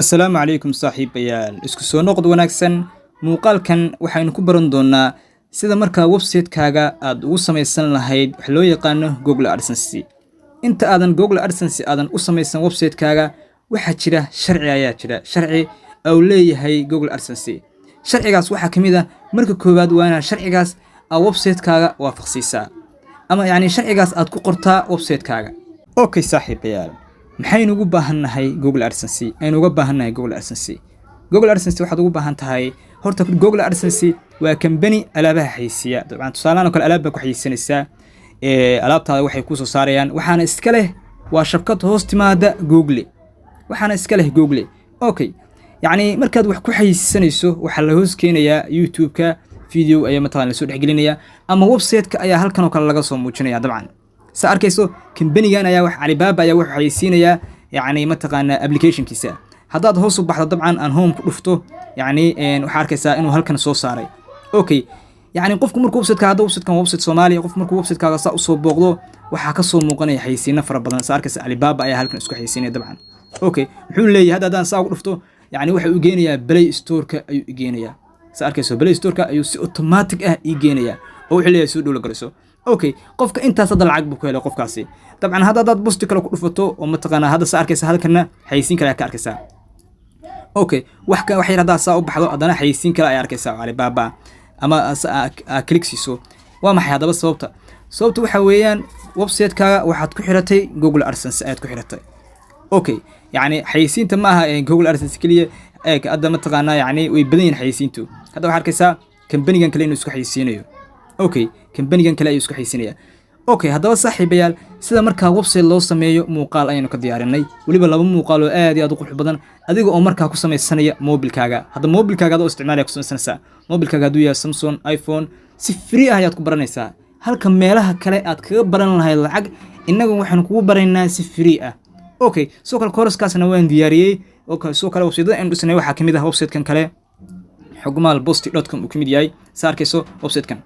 Asalaamu calaykum saaxiibayaal, isku soo noqod wanaagsan. Muuqaalkan waxaynu ku baran doonaa sida markaa website-kaaga aad ugu samaysan lahayd wax loo yaqaano Google AdSense. Inta aadan Google AdSense aadan u samaysan website-kaaga, waxaa jira sharci ayaa jira, sharci uu leeyahay Google AdSense. Sharcigaas waxaa ka mid ah, marka koowaad, waa inaad sharcigaas aad website-kaaga waafaqsiisaa ama yacni sharcigaas aad ku qortaa website-kaaga. Okay saaxiibayaal, maxaynu ugu baahannahay Google AdSense? Aynu uga baahannahay Google AdSense. Google AdSense waxaad ugu baahan tahay, horta Google AdSense waa kambani alaabaha xayisiiya. Dabcan tusaalahan oo kale, alaab baa ku xayeysanaysaa, alaabtaada waxay kuu soo saarayaan, waxaana iska leh, waa shabkad hoos timaada Google, waxaana iska leh Google. Okay, yacni markaad wax ku xayeysanayso, waxaa la hoos keenayaa YouTube-ka, video ayaa mataqan lasoo dhexgelinaya ama website-ka ayaa halkan oo kale laga soo muujinaya. Dabcan sa arkayso, kambanigan ayaa wax, Alibaba ayaa wuxuu xayeysiinayaa yacni mataqaanaa applicationkiisa. Haddaad hoos u baxdo, dabcan aan home ku dhufto, yacni waxaa arkaysaa inuu halkan soo saaray. Okay, yacni qofku markuu website-ka, hadda website-kan waa website Soomaaliya, qofku markuu website-kaaga saa usoo booqdo, waxaa kasoo muuqanaya xayeysiino fara badan. Sa arkaysa, Alibaba ayaa halkan isku xayeysiinaya dabcan. Okay, muxuu leeyahay? Hadda haddaan saa ugu dhufto, yacni waxa uu geenayaa Play Store-ka ayuu igeenayaa. Sa arkayso, Play Store-ka ayuu si automatic ah ii geenayaa oo wuxuu leeyahay soo dhowla galayso. Okay, qofka intaas hadda lacag buu ku helay qofkaasi. Dabcan hadda haddaad post kale ku dhufato oo mataqaanaa, hadda sa arkaysa, halkana xayeysiin kale ayaa ka arkaysaa. Okay, wax ka wax yar haddaad saa u baxdo, haddana xayeysiin kale ayaa arkaysaa oo Alibaba ama aa click siiso. Waa maxay haddaba sababta? Sababta waxa weeyaan, website-kaaga waxaad ku xiratay Google AdSense ayaad ku xiratay. Okay, yacni xayeysiinta ma aha Google AdSense keliya. Eeg hadda, mataqaanaa, yacni way badan yihiin xayeysiintu. Hadda waxaad arkaysaa kambanigan kale inuu isku xayeysiinayo. Okay, kambanigan kale ayuu isku xayeysiinaya. Okay, haddaba saaxiibayaal, sida markaa website loo sameeyo muuqaal ayaynu ka diyaarinay, weliba laba muuqaal oo aad iyo aad u qurux badan, adiga oo markaa ku samaysanaya mobilkaaga. Hadda mobilkaaga adoo isticmaalaya ku samaysanaysaa. Mobilkaaga hadduu yahay Samsung, iPhone, si free ah ayaad ku baranaysaa. Halka meelaha kale aad kaga baran lahayd lacag, innagu waxaanu kugu baraynaa si free ah. Okay, sidoo kale course-kaasna waan diyaariyey. Okay, sidoo kale website-yada aynu dhisnay waxaa kamid ah website-kan kale, xogmaalpost.com uu ka mid yahay. Sa arkayso, website-kan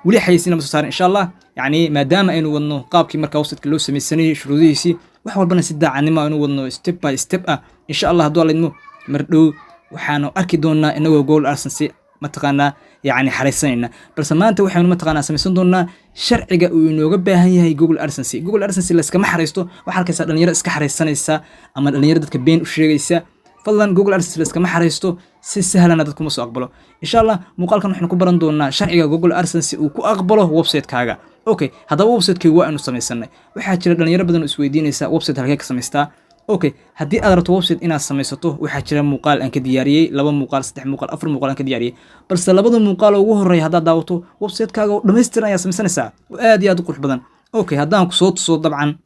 weli xayeysiin lama soo saarin. Insha Allah, yacni maadaama aynu wadno qaabkii markaa website-ka loo samaysanayay, shuruudihiisii, wax walbana si daacadnimo aynu wadno, step by step ah, insha Allah hadduu Alla idmo, mar dhow waxaanu arki doonaa inagoo Google AdSense mataqaanaa yacni xaraysanayna. Balse maanta waxaynu mataqaanaa samaysan doonaa sharciga uu inooga baahan yahay Google AdSense. Google AdSense layskama xaraysto. Waxaa arkaysaa dhalinyaro iska xaraysanaysa ama dhalinyaro dadka been u sheegaysa. Fadlan, Google AdSense layskama xaraysto, si sahlana dadkuma soo aqbalo. Insha Allah muuqaalkan waxaynu ku baran doonaa sharciga Google AdSense uu ku aqbalo website-kaaga. Okay, haddaba website-kaygu waa aynu samaysanay. Waxaa jira dhalinyaro badan oo isweydiinaysa, website halkee ka samaystaa? Okay, haddii aad rabto website inaad samaysato, waxaa jira muuqaal aan ka diyaariyey, laba muuqaal, saddex muuqaal, afar muuqaal aan ka diyaariyey. Balse labada muuqaal oo ugu horreeya haddaad daawato, website-kaaga oo dhammaystiran ayaa samaysanaysaa oo aad iyo aad u qurux badan. Okay, haddaan ku soo tuso dabcan.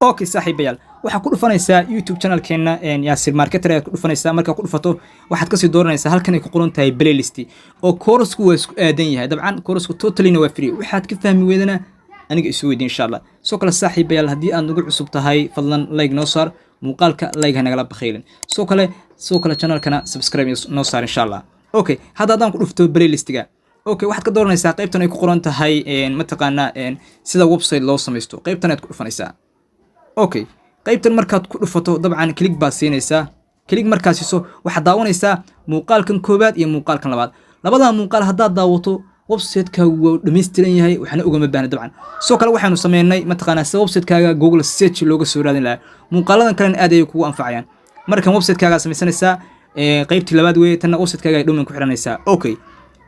Okay saaxiibayaal, waxaa ku dhufanaysaa YouTube channelkeena, Yaasir Marketer ayaad ku dhufanaysaa. Markaa ku dhufato, waxaad kasii dooranaysaa halkan ay ku qoran tahay playlist, oo course-ku waa isku aadan yahay. Dabcan course-ku totallyna waa free. Waxaad ka fahmi weydana aniga isu weydiin, insha Allah. Sidoo kale saaxiibayaal, haddii aad nagu cusub tahay, fadlan like noo saar muuqaalka, like ha nagala bakhaylin. Sidoo kale channelkana subscribe noo saar, insha Allah. Okay, hadda haddaan ku dhufto playlistiga, okay, waxaad ka dooranaysaa qaybtan ay ku qoran tahay mataqaanaa sida website loo samaysto. Qaybtan ayaad ku dhufanaysaa. Okay, qaybtan markaad ku dhufato, dabcan click baad siinaysaa. Click markaad siiso, waxaad daawanaysaa muuqaalkan koowaad iyo muuqaalkan labaad. Labada muuqaal haddaad daawato, website-kaagu waa dhammaystiran yahay, waxna ugama baahna. Dabcan sidoo kale waxaanu sameynay mataqaanaa sida website-kaaga Google search looga soo raadin lahaa. Muuqaaladan kalena aad ayay kugu anfacayaan. Markan website-kaagaa samaysanaysaa, qaybtii labaad weeye tanna, website-kaaga ay domain ku xiranaysaa. Okay,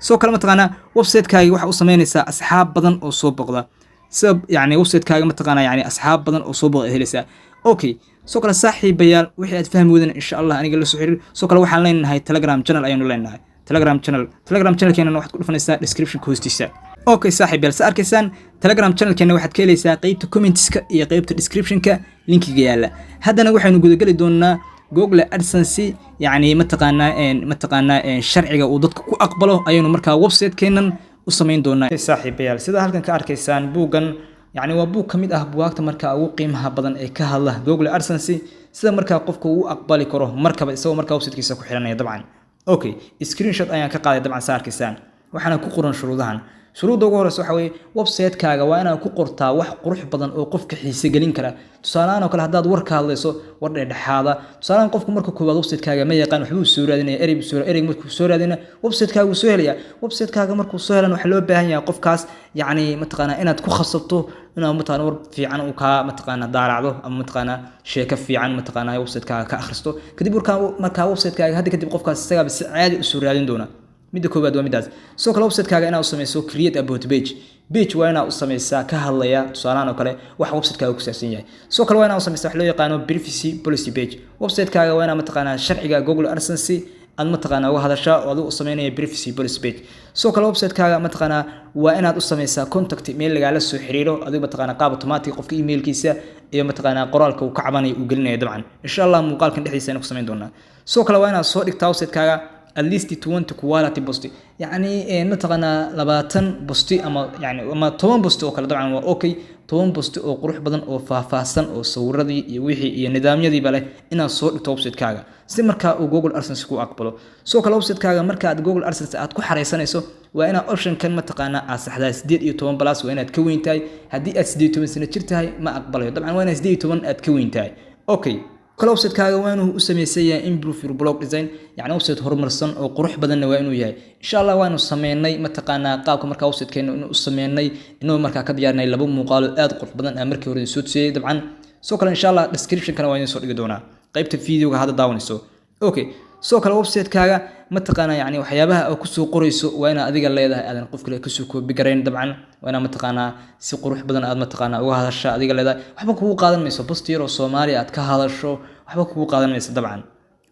sidoo kale mataqaanaa website-kaaga waxaa u samaynaysaa asxaab badan oo soo boqda, sida yacni website-kaaga mataqaanaa yacni asxaab badan oo soo boqda aad helaysaa. Okay, sidoo kale saaxiibayaal, wixii aad fahmi weydana, insha Allah aniga la soo xiriir. Sidoo kale waxaan leenahay Telegram channel ayaanu leenahay, Telegram channel. Telegram channelkeena waxaad ku dhufanaysaa descriptionka hoostiisa. Okay saaxiibayaal, sa arkaysaan, Telegram channelkeena waxaad ka helaysaa qeybta commentska iyo qeybta descriptionka linkiga yaalla. Haddana waxaynu gudageli doonaa Google AdSense, yacni mataqaanaa sharciga uu dadka ku aqbalo ayaynu markaa website-keenan u samayn doonaa. Saaxiibayaal, sida halkan ka arkaysaan, buuggan yacni waa buug ka mid ah bugaagta markaa ugu qiimaha badan ee ka hadla Google AdSense, sida markaa qofka uu aqbali karo markaba isagoo markaa website-kiisa ku xiranaya. Dabcan okay, screenshot ayaan ka qaaday. Dabcan sa arkaysaan, waxaana ku qoran shuruudahan. Shuruudda ugu horeysa waxa weeye, website-kaaga waa inaad ku qortaa wax qurux badan oo qofka xiise gelin kara. Tusaalahaan oo kale, haddaad war ka hadlayso, war dhexdhexaada. Tusaalahaan, qofku marka koowaad website-kaaga ma yaqaan, waxbuu soo raadinaya, erey buu soo, ereyga markuu soo raadinaya, website-kaaga wuu soo helaya. Website-kaaga markuu soo helan, waxaa loo baahan yahay qofkaas, yacni, mataqaanaa, inaad ku khasabto inaad, mataqaanaa, war fiican uu kaa, mataqaanaa, daalacdo ama, mataqaanaa, sheeko fiican, mataqaanaa, website-kaaga ka akhristo. Kadib markaa website-kaaga hadda kadib qofkaas isagaaba si caadi u soo raadin doona. Midda koowaad waa midaas. Sidoo kale, website-kaaga inaad u samayso create about page. Page waa inaad u samaysaa ka hadlaya, tusaalahan oo kale, waxa website-kaaga ku saabsan yahay. Sidoo kale, waa inaad u samaysaa wax loo yaqaano privacy policy page. Website-kaaga waa inaad, mataqaanaa, sharciga Google AdSense aad, mataqaanaa, uga hadashaa oo adigu u sameynaya privacy policy page. Sidoo kale, website-kaaga, mataqaanaa, waa inaad u samaysaa contact, meel lagaala soo xiriiro, adigu, mataqaanaa, qaab automatic qofka emailkiisa iyo, mataqaanaa, qoraalka uu ka cabanayo uu gelinayo. Dabcan, insha Allah, muuqaalkan dhexdiisa aynu ku samayn doonaa. Sidoo kale, waa inaad soo dhigtaa website-kaaga at least 20 quality post, yacni, mataqaanaa, 20 post ama, yani, ama 10 post oo kale. Dabcan waa okay, 10 post oo qurux badan oo faahfaahsan oo sawiradii iyo wixii iyo nidaamyadiiba leh inaad soo dhigto website-kaaga, si markaa uu Google AdSense ku aqbalo. Sidoo kale, website-kaaga marka aad Google AdSense aad ku xareysanayso, waa inaad optionkan, mataqaanaa, aad saxdaa. 18 plus waa inaad ka weyn tahay. Haddii aad 18 sano jir tahay, ma aqbalayo. Dabcan, waa inaad 18 aad ka weyn tahay. Okay, kale, website-kaaga waa inuu u samaysan yahay improve your blog design, yacni website horumarsan oo qurux badanna waa inuu yahay. Insha Allah, waanu sameynay, mataqaanaa, qaabka markaa website-keena inuu u sameynay, inuu markaa ka diyaarinay laba muuqaalo aad qurux badan aan markii hore soo tusiyey. Dabcan, sidoo kale, insha Allah, description-kana waa idin soo dhigi doonaa qaybta videoga hadda daawanayso. Okay, sidoo kale, website-kaaga, mataqaanaa, yani, waxyaabaha aad kusoo qorayso waa inaad adiga leedahay, aadan qof kale kasoo copy garayn. Dabcan, waa inaad, mataqaanaa, si qurux badan aad, mataqaanaa, uga hadasha adiga leedahay. Waxba kugu qaadan mayso post yar oo Soomaaliya aad ka hadasho, waxba kugu qaadan mayso dabcan.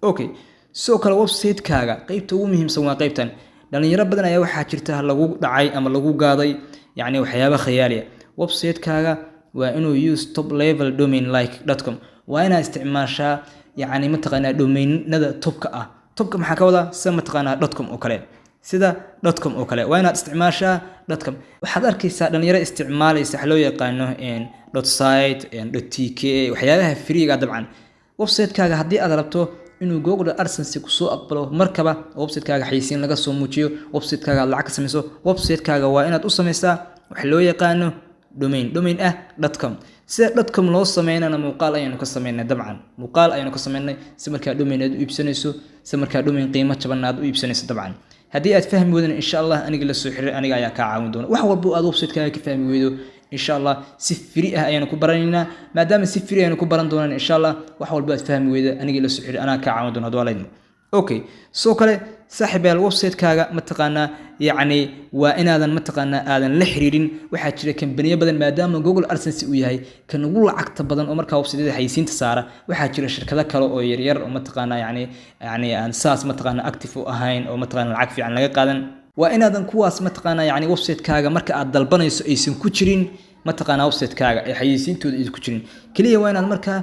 Okay, sidoo kale, website-kaaga qeybta ugu muhiimsan waa qeybtan. Dhalinyaro badan ayaa waxaa jirta lagu dhacay ama lagu gaaday, yacni, waxyaaba khayaaliya. Website-kaaga waa inuu use top level domain like .com. Waa inaad isticmaashaa, yacni, mataqaanaa, domainada topka ah. Topka maxaa ka wadaa? Sida, mataqaanaa, .com oo kale, sida .com oo kale waa inaad isticmaashaa .com. Waxaad arkaysaa dhalinyaro isticmaalaysa wax loo yaqaano .site, .tk, waxyaabaha freega. Dabcan, website-kaaga haddii aad rabto inuu Google AdSense kusoo aqbalo markaba, website-kaaga xayisiin laga soo muujiyo, website-kaaga aad lacag ka samayso, website-kaaga waa inaad u samaysaa wax loo yaqaano domain ah .com. Sida .com loo sameynana muuqaal ayaanu ka sameynay. Dabcan, muuqaal ayaanu ka sameynay si markaa domain aad u iibsanayso, si markaa domain qiimo jaban aad u iibsanayso. Dabcan, haddii aad fahmi weydana, insha Allah, aniga la soo xiriir, aniga ayaa kaa caawin doona. Wax walba aad website-kaaga ka fahmi weydo, insha Allah, si free ah ayaanu ku baranaynaa. Maadaama si free ayanu ku baran doonaan, insha Allah, wax walba aad fahmi weyda, aniga la soo xiriir, anaa kaa caawin doona hadduu laydmo. Okay, sidoo kale, saaxiibayaal, website-kaaga, mataqaanaa, yacni, waa inaadan, mataqaanaa, aadan la xiriirin. Waxaa jira kambaniyo badan, maadaama Google AdSense uu yahay kan ugu lacagta badan oo markaa website-yada xayisiinta saara. Waxaa jira shirkado kale oo yaryar oo, mataqaanaa, yacni aan saas, mataqaanaa, active u ahayn oo, mataqaanaa, lacag fiican laga qaadan. Waa inaadan kuwaas, mataqaanaa, yacni, website-kaaga marka aad dalbanayso aysan ku jirin, mataqaanaa, website-kaaga ee xayisiintooda aysan ku jirin. Keliya waa inaad markaa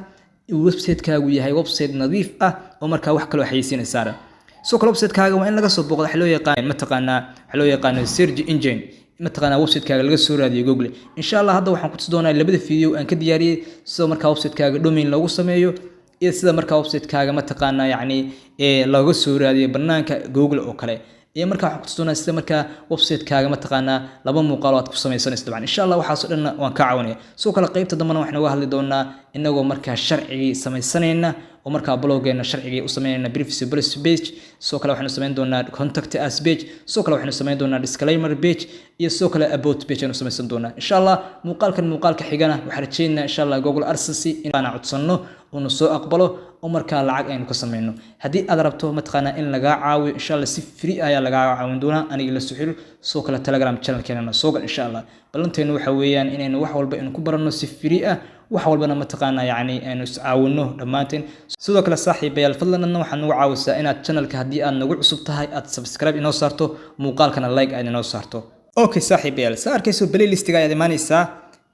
website-kaagu yahay website nadiif ah oo markaa wax kaloo xayisiina saaran. Sidoo kale, website-kaaga waa in laga soo booqdo wax loo yaqaan, mataqaanaa, wax loo yaqaano search engine, mataqaanaa, website-kaaga laga soo raadiyo Google. Insha Allah, hadda waxaan ku tusi doonaa labada video aan ka diyaariyey sida markaa website-kaaga domain loogu sameeyo iyo sida markaa website-kaaga, mataqaanaa, yacni, ee looga soo raadiyo banaanka Google oo kale. Iyo markaa waxaan ku tusi doonaa sida markaa website-kaaga, mataqaanaa, laba muuqaal aad ku samaysanayso. Dabcan, insha Allah, waxaasoo dhanna waan kaa caawinaya. Sidoo kale, qaybta dambena waxaan uga hadli doonaa inagoo markaa sharcigii samaysanayna oo markaa bloggeena sharcigii u samaynayna privacy policy page. Sidoo kale, waxaanu samayn doonaa contact us page. Sidoo kale, waxaanu samayn doonaa disclaimer page iyo sidoo kale about page ayanu samaysan doonaa, insha Allah. Muuqaalkan muuqaalka xigana waxaan rajaynaynaa, insha Allah, Google AdSense inaan codsanno uuna soo aqbalo oo markaa lacag aynu ka samayno. Haddii aad rabto, mataqaanaa, in lagaa caawiyo, insha Allah, si free ayaa lagaa caawin doonaa. Aniga la soo xiriir. Sidoo kale, Telegram channelkeenana soo gal, insha Allah. Ballanteenu waxa weeyaan inaynu wax walba aynu ku baranno si free ah, wax walbana, mataqaanaa, yacni, aynu iscaawinno dhammaanteen. Sidoo kale, saaxiibayaal, fadlan adna waxaad nagu caawisaa inaad channelka, haddii aad nagu cusub tahay, aad subscribe inoo saarto, muuqaalkana like aad inoo saarto. Okay, saaxiibayaal, saa arkayso, playlistiga ayaad imaanaysaa.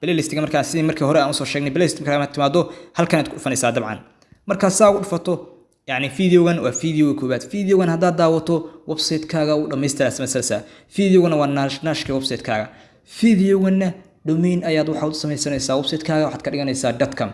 Playlistiga markaa, sidii markii hore aan usoo sheegnay, playlist markaa timaado, halkan aad ku dhufanaysaa. Dabcan, markaa saa ugu dhufato, yacni, videogan waa videoga koowaad. Videogan haddaad daawato, website-kaaga uu dhammaystiraa samaysanaysaa. Videogana waa naashka website-kaaga. Videoganna domain ayaad waxaad u samaysanaysaa website-kaaga, waxaad ka dhiganaysaa .com.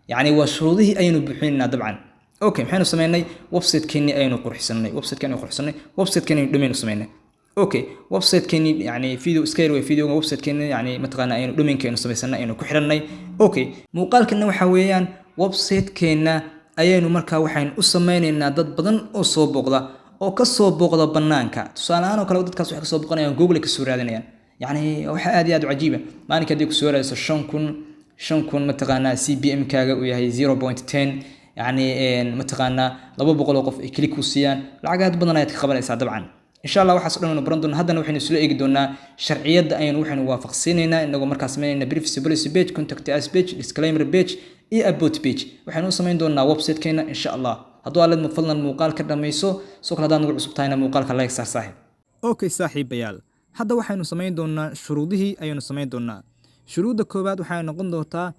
Yacni, waa shuruudihii ayaynu buuxinaynaa dabcan. Okay, maxaynu samaynay? Website-keenii ayaynu qurxisanay, website-keenii qurxisanay, website-keenii domain u samaynay. Okay, website-keeni yani video iska yar way videoga website-keeni yani mataqaanaa aynu domain-ka aynu samaysanay, aynu ku xidhanay. Okay, muuqaalkana waxa weeyaan website-keena ayaynu markaa waxaynu u sameynaynaa dad badan oo soo booqda oo ka soo booqda banaanka. Tusaale ahaan oo kale, dadkaas waxay kasoo booqanayaan Google, ay kasoo raadinayaan. Yani waxa aad iyo aad u cajiiba, maalinka haddii kusoo raadiso 5000, 5000 mataqaanaa CPM kaaga uu yahay 0.10, yani mataqaanaa 200 oo qof ay click ku siiyaan, lacag aad badan ayaad ka qabanaysaa dabcan. Insha Allah waxaas o dhan waynu baran doonaa. Haddana waxaynu isla eegi doonaa sharciyadda ayaynu waxaynu waafaqsiinaynaa, inagoo markaa samaynayna privacy policy page, contact us page, disclaimer page iyo about page. Waxaynu u samayn doonaa website-keena insha Allah. Hadduu aalid, fadlan muuqaal ka dhamayso. Soo kale, haddaad nagu cusub tahayna, muuqaalka like saar, saaxiib. Okay saaxiibayaal, hadda waxaynu samayn doonaa shuruudihii ayaynu samayn doonaa. Shuruudda koowaad waxay noqon doontaa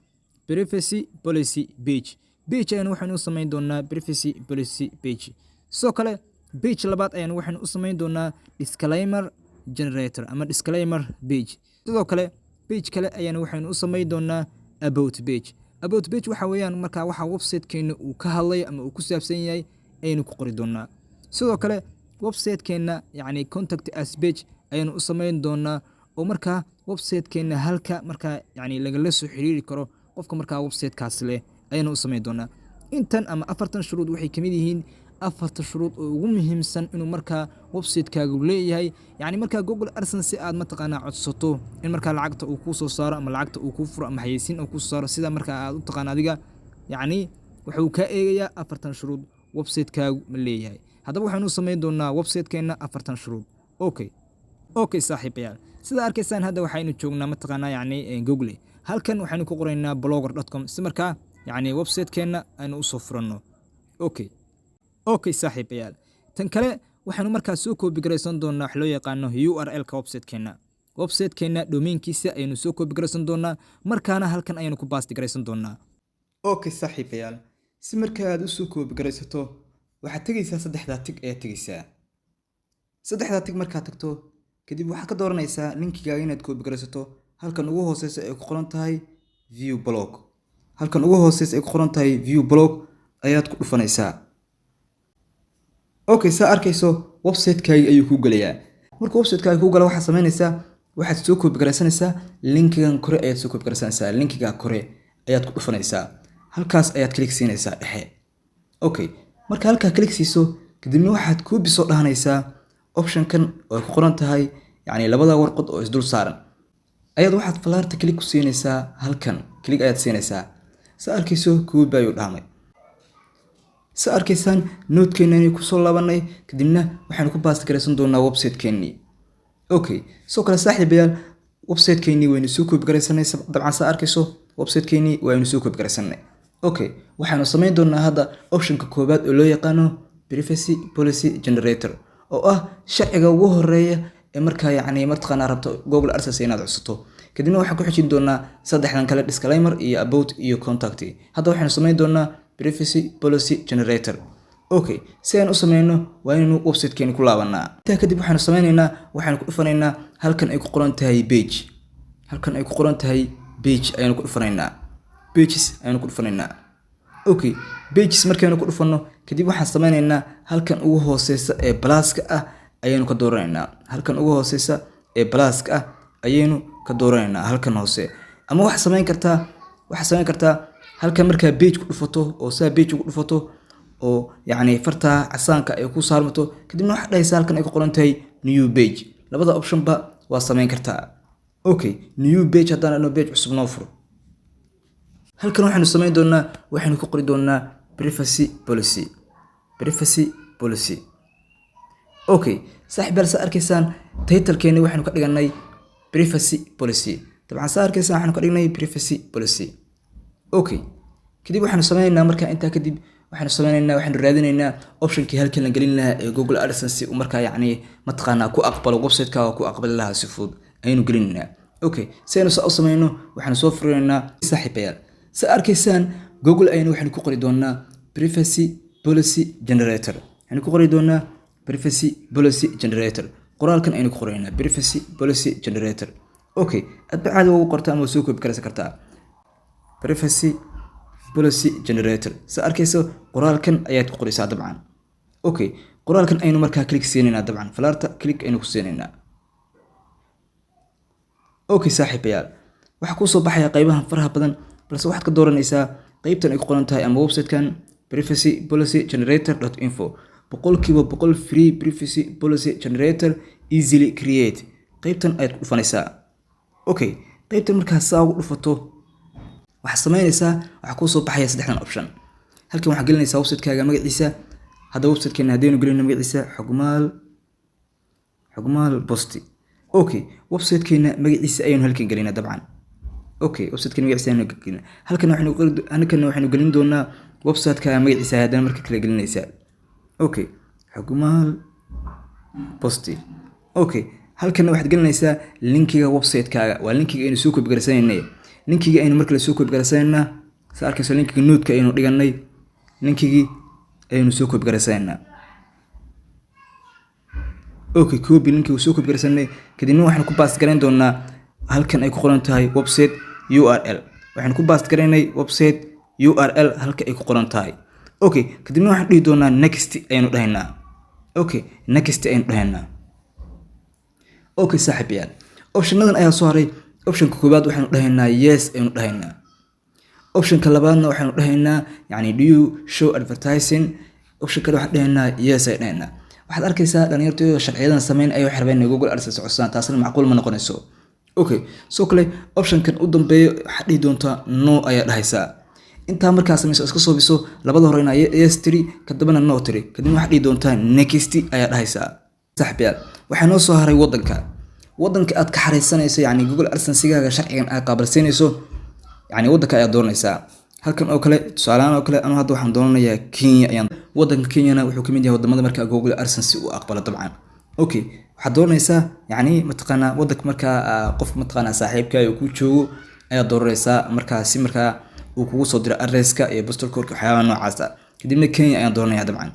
privacy policy page. Page ayaynu waxaynu u samayn doonaa privacy policy page. Sidoo kale page labaad ayaynu waxaynu u samayn doonaa disclaimer generator ama disclaimer page. Sidoo kale page kale ayaanu waxaynu u samayn doonaa about page. About page waxa weeyaan markaa waxa website-keena uu ka hadlayo ama uu ku saabsan yahay ayaynu ku qori doonaa. Sidoo kale website-keena yacni contact us page ayaynu u samayn doonaa, oo markaa website-keena halka markaa yacni lagala soo xiriiri karo qofka markaa website-kaas leh ayaynu u samayn doonaa. Intan ama afartan shuruud waxay kamid yihiin afarta shuruud oo ugu muhiimsan inuu markaa website-kaagu leeyahay, yacni markaa Google AdSense aad mataqaanaa codsato, in markaa lacagta uu kuu soo saaro ama lacagta uu kuu furo ama xayeysiin uu kuu soo saaro, sida markaa aad u taqaana adiga, yacni wuxuu kaa eegayaa afartan shuruud website-kaagu ma leeyahay. Haddaba waxaynu samayn doonaa website-keenna afartan shuruud. Okay saaxiibayaal, sida arkaysaan hadda waxaynu joognaa mataqaanaa yacni Google. Halkan waxaynu ku qoraynaa blogger.com si markaa yacni website-keenna aynu usoo furanno. Okay saaxiibayaal, tan kale waxaynu markaa soo copy garaysan doonaa wax loo yaqaano URL-ka website-keenna. Website-keenna domain-kiisa ayaynu soo copy garaysan doonaa, markaana halkan ayaynu ku paste garaysan doonaa. Okay saaxiibayaal, si marka aad usoo copy garaysato, waxaad tegaysaa saddexdaa tick ayaad tegaysaa. Saddexdaa tick markaad tagto kadib, waxaad ka dooranaysaa link-igaaga inaad copy garaysato halkan ugu hooseysa ay ku qoran tahay view blog. Halkan ugu hooseysa ay ku qoran tahay view blog ayaad ku dhufanaysaa. Okay, saa arkayso website-kaagi ayuu kuu gelayaa. Markuu website-kaagi kuu gala, waxaad samaynaysaa, waxaad soo copy garaysanaysaa link-igan kore ayaad soo copy garaysanaysaa. Link-iga kore ayaad ku dhufanaysaa, halkaas ayaad click siinaysaa dhexe. Okay, marka halkaa click siiso kadibna, waxaad copy soo dhahanaysaa option-kan oo ay ku qoran tahay yacni labada warqad oo isdul saaran ayaad waxaad falaarta click ku siinaysaa. Halkan click ayaad siinaysaa. Sa arkayso copy ayuu dhahmay. Sa arkaysaan note-keennani kusoo laabanay, kadibna waxaynu ku paste garaysan doonaa website-keennii. Okay, sidoo kale saaxiibayaal, website-keennii waynu soo copy garaysanay. Dabcan saa arkayso website-keennii waynu soo copy garaysanay. Okay, waxaanu samayn doonaa hadda option-ka koowaad oo loo yaqaano privacy policy generator, oo ah sharciga ugu horeeya ee markaa yacni mataqaanaa rabto Google AdSense inaad codsato. Kadibna waxaan ku xijin doonaa saddexdan kale, disclaimer iyo about iyo contact. Hadda waxaynu samayn doonaa privacy policy generator. Okay, si aan u sameyno, waa inaynu website-keeni ku laabanaa. Intaa kadib waxaanu sameynaynaa, waxaynu ku dhufanaynaa halkan ay ku qoran tahay page. Halkan ay ku qoran tahay page ayaanu ku dhufanaynaa. Pages ayaanu ku dhufanaynaa. Okay, pages markaynu ku dhufanno kadib, waxaan sameynaynaa halkan ugu hooseysa ee plus-ka ah ayaynu ka dooranaynaa. Halkan ugu hooseysa ee plus-ka ah ayaynu ka dooranaynaa, halkan hoose. Ama waxaad samayn kartaa halkan markaa page ku dhufato, oo saa page ugu dhufato, oo yacni fartaa casaanka ay ku saarmato, kadibna waxaad dhahaysaa halkan ay ku qoran tahay new page. Labada option-ba waa samayn kartaa. Okay, new page haddaan dhahno, page cusub noo furo. Halkan waxaynu samayn doonaa, waxaynu ku qori doonaa privacy policy, privacy policy. Okay saaxiib yaal, saa arkaysaan title-keeni waxaynu ka dhiganay privacy policy. Dabcan saa arkaysaan waxaynu ka dhignay privacy policy. Okay, kadib waxaynu sameynaynaa, markaa intaa kadib waxaynu sameynaynaa, waxaynu raadinaynaa option-kii halkan la gelin lahaa ee Google AdSense uu markaa yacni mataqaanaa ku aqbalo website-ka oo ku aqbali lahaa si fudud ayaynu gelinaynaa. Okay, si aynu saa u sameyno, waxaanu soo furinaynaa saaxiibayaal. Sa arkaysaan Google ayaynu waxaynu ku qori doonaa privacy policy generator. Waxaynu ku qori doonaa privacy policy generator. Qoraalkan aynu ku qoraynaa privacy policy generator. Okay, adba caadi ugu qorta ama soo copy karaysan kartaa privacy policy generator. Sa arkayso qoraalkan ayaad ku qoraysaa dabcan. Okay, Qoraalkan aynu markaa click siinaynaa. Dabcan falaarta click aynu ku siinaynaa. Okay saaxiibayaal, waxaa kuusoo baxaya qaybahan faraha badan, balse waxaad ka dooranaysaa qeybtan ay ku qoran tahay ama website-kan privacy policy generator info, 100% free privacy policy generator, easily create. Qeybtan ayaad ku dhufanaysaa. Okay, qeybtan markaa saa ugu dhufato, waxaad samaynaysaa, waxaa kuusoo baxaya saddexdan option. Halkan waxaad gelinaysaa website-kaaga magaciisa. Hadda website-keena haddaynu gelino magaciisa, Xogmaal Posti. Okay, website-keena magaciisa ayaynu halkan gelinaa dabcan. Okay, website-keena magaciisa ayaynu gelinaa. Halkan waxaynu gelin doonaa website-ka magaciisa haddana marka kala gelinaysaa. Okay, Xogmaal Posti. Okay, halkanna waxaad gelinaysaa linkiga website-kaaga. Waa linkiga aynu soo copy garaysanaynay. Linkiga aynu markale soo copy garaysanaynaa. Sa arkayso, linkiga note-ka aynu dhiganay, linkigii ayaynu soo copy garaysanaynaa. Okay, copy linkiga soo copy garaysanay. Kadibna waxaynu ku paste garayn doonaa halkan ay ku qoran tahay website URL. Waxaynu ku paste garaynay website URL halka ay ku qoran tahay. Okay, kadibna waxaan dhihi doonaa next ayaynu dhahaynaa. Okay, next ayaynu dhahaynaa. Okay saaxiibayaal, optionadan ayaa soo haray. Optionka koowaad waxaynu dhahaynaa yes ayaynu dhahaynaa. Optionka labaadna waxaynu dhahaynaa, yani, do you show advertising? Option kale waxaan dhahaynaa yes ay dhahaynaa. Waxaad arkaysaa dhalinyartooda sharciyadan sameyn ay waxay rabeen inay Google AdSense codsadaan, taasna macquul ma noqonayso. Okay, sidoo kale optionkan u dambeeyo waxaad dhihi doontaa no ayaa dhahaysaa. Intaa markaa samayso, iska soo biso labada hore inaa yes tiri, ka dambana no tiri, kadibna waxaad dhihi doontaa next ayaa dhahaysaa. Saaxiibayaal, waxaa noo soo haray wadanka. Wadanka aad ka xareysanayso, yani Google AdSense-gaaga sharcigan aad qaabilsanayso, yani wadanka ayaad dooranaysaa. Halkan oo kale, tusaalahaan oo kale, anu hadda waxaan doonanayaa Kenya ayaan. Wadanka Kenyana wuxuu kamid yahay wadamada markaa Google AdSense uu aqbalo dabcan. Okay, waxaad dooranaysaa, yani, mataqaanaa, wadanka markaa qof, mataqaanaa, saaxiibka uu ku joogo ayaad dooranaysaa markaa, si markaa uu kugu soo diro addresska iyo postal code, waxyaabaha noocaas ah. Kadibna Kenya ayaan dooranaya dabcan.